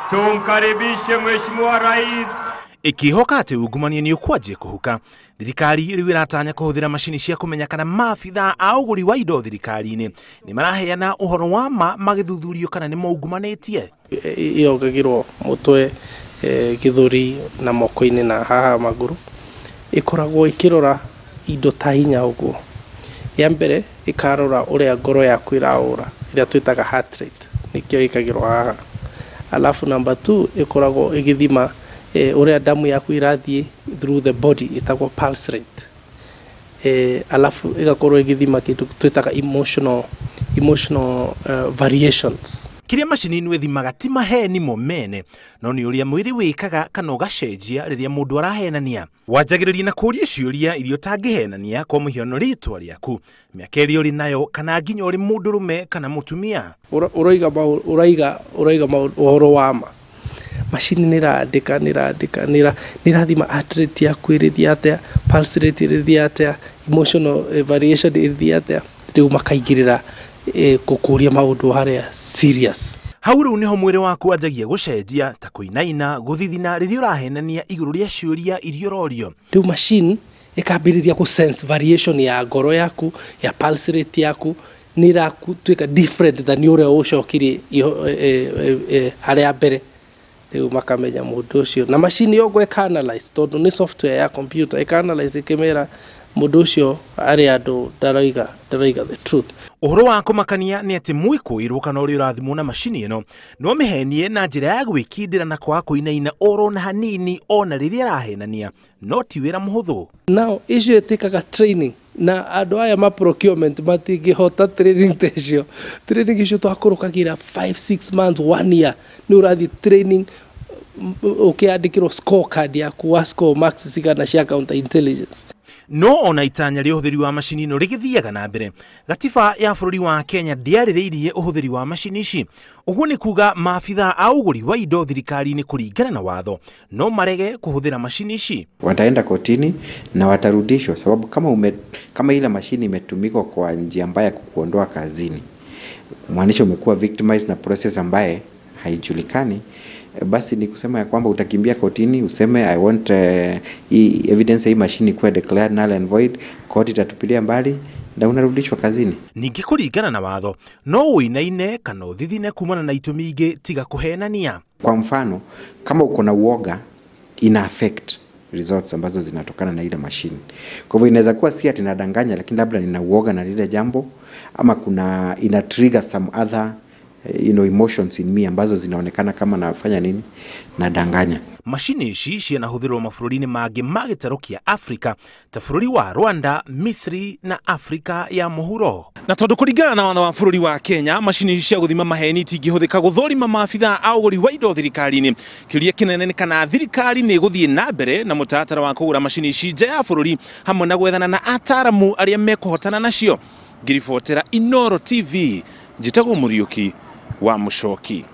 Tumkaribishe Mheshimiwa Rais. Ikihoka atĩ ungumania nĩ ũkwanjia kũhuka, thirikari rĩu ĩratanya kũhũthĩra macini cia kũmenya kana maabithaa a ũgũri wa indo thirikari-inĩ nĩ maraheana ũhoro wa ma magĩthuthurio kana nĩ maungumanĩtie. Yongagĩrwo mũtwe, gĩthũri na moko-inĩ na haha magũrũ. Ĩkoragwo ĩkĩrora indo ta inya ũguo. Ya mbere ĩkarora ũrĩa ngoro yaku ĩrahũra, ĩrĩa twĩtaga heart rate, nĩkĩo ĩkagĩrwo haha. Alafu number 2 ĩkoragwo ĩgĩthima ũrĩa damu yaku ĩrathiĩ through the body, ĩtagwo pulse rate. Alafu ĩgakorwo ĩgĩthima kĩndũ twĩtaga emotional variations. Kĩrĩa macini ĩno ĩthimaga ti maheni mo mene, no nĩ ũrĩa mwĩrĩ wĩkaga kana ũgacenjia rĩrĩa mũndũ arahenania. Wanjagĩrĩria na kũũria ciũria iria ũtangĩhenania, kwa mũhiano rĩtwa rĩaku, mĩaka ĩrĩa ũrĩ nayo, kana nginya ũrĩ mũndũrũme kana mũtumia. Ũraiga ũhoro wa ma. Macini nĩ ĩrandĩka, nĩ ĩrandĩka, nĩ ĩrathima heart rate yaku ĩrĩthiĩ atĩa, pulse rate ĩrĩthiĩ atĩa, emotional variation ĩrĩthiĩ atĩa. Rĩu makaingĩrĩra gũkũria maũndũ harĩa serious. Hau rĩu nĩho mwĩrĩ waku wanjagia gũcenjia, ta kũinaina, gũthithina rĩrĩa ũrahenania igũrũ rĩa ciũria iria ũrorio. Rĩu machine ĩkambĩrĩria gũ sense variation ya ngoro yaku, ya pulse rate yaku, nĩ ĩratuĩka different than ũrĩa ũcokirie harĩa mbere. Rĩu makamenya mũndũ ũcio. Na machine yo ĩka analyze, tondũ nĩ software ya computer, ĩka analyze ĩkĩmera mũndũ ũcio arĩ andũ ndaraiga the truth. Ũhoro wa kũmakania nĩ atĩ mwĩkũĩrwo kana ũrĩa ũrathimwo na macini ĩno no mĩhenie na njĩra ya gwĩkindĩra na kwaga kũinaina oro na hanini ona rĩrĩa arahenania, no ti wĩra mũhũthũ. Now icio ĩtĩkaga training, na andũ aya ma procurement matingĩhota training ta icio. Training icio twakũrũkagĩra 5-6 months, 1 year, nĩ ũrathiĩ training ũkĩandĩkĩrwo scorecard yaku wa score marks cigana cia counter intelligence. No ona itanya rĩa ũhũthĩri wa macini ĩno rĩgĩthiaga na mbere, gatiba ya bũrũri wa Kenya ndĩarĩrĩirie ũhũthĩri wa macini ici. Ũguo nĩ kuga maabithaa a ũgũri wa indo thirikari-inĩ kũringana na watho no marege kũhũthĩra macini ici. Wataenda kotini na watarudishwa, sababu kama ile mashini imetumika kwa njia mbaya kukuondoa kazini, maanisha umekuwa victimized na process ambaye haijulikani, basi ni kusema ya kwamba utakimbia kotini useme I want hii evidence hii mashini kuwa declared null and void, koti itatupilia mbali na unarudishwa kazini. Ningĩ kũringana na watho no ũinaine kana ũthithine kumana na itũmi ingĩ tiga kũhenania. Kwa mfano, kama uko na uoga ina affect results ambazo zinatokana na ile mashini. Kwa hivyo inaweza kuwa si ati nadanganya, lakini labda nina uoga na lile jambo, ama kuna ina trigger some other emotions in me ambazo zinaonekana kama nafanya nini, nadanganya. Macini ici cianahũthĩrwo mabũrũri-inĩ mangĩ ma gĩtarũ kĩa Afrika ta bũrũri wa Rwanda, Misri na Afrika ya mũhuro. Na tondũ kũringana na watho wa bũrũri wa Kenya, macini ici cia gũthima maheni itingĩhũthĩka gũthũrima maabithaa a ũgũri wa indo thirikari-inĩ. Kĩũria kĩnene nĩ kana thirikari nĩ ĩgũthiĩ na mbere na mũtaratara wa kũgũra macini ici nja ya bũrũri hamwe na gwethana na ataaramu arĩa mekũhotana nacio. Ngiribotera Inooro TV, njĩtagwo Mũriũki wa Mũcoki.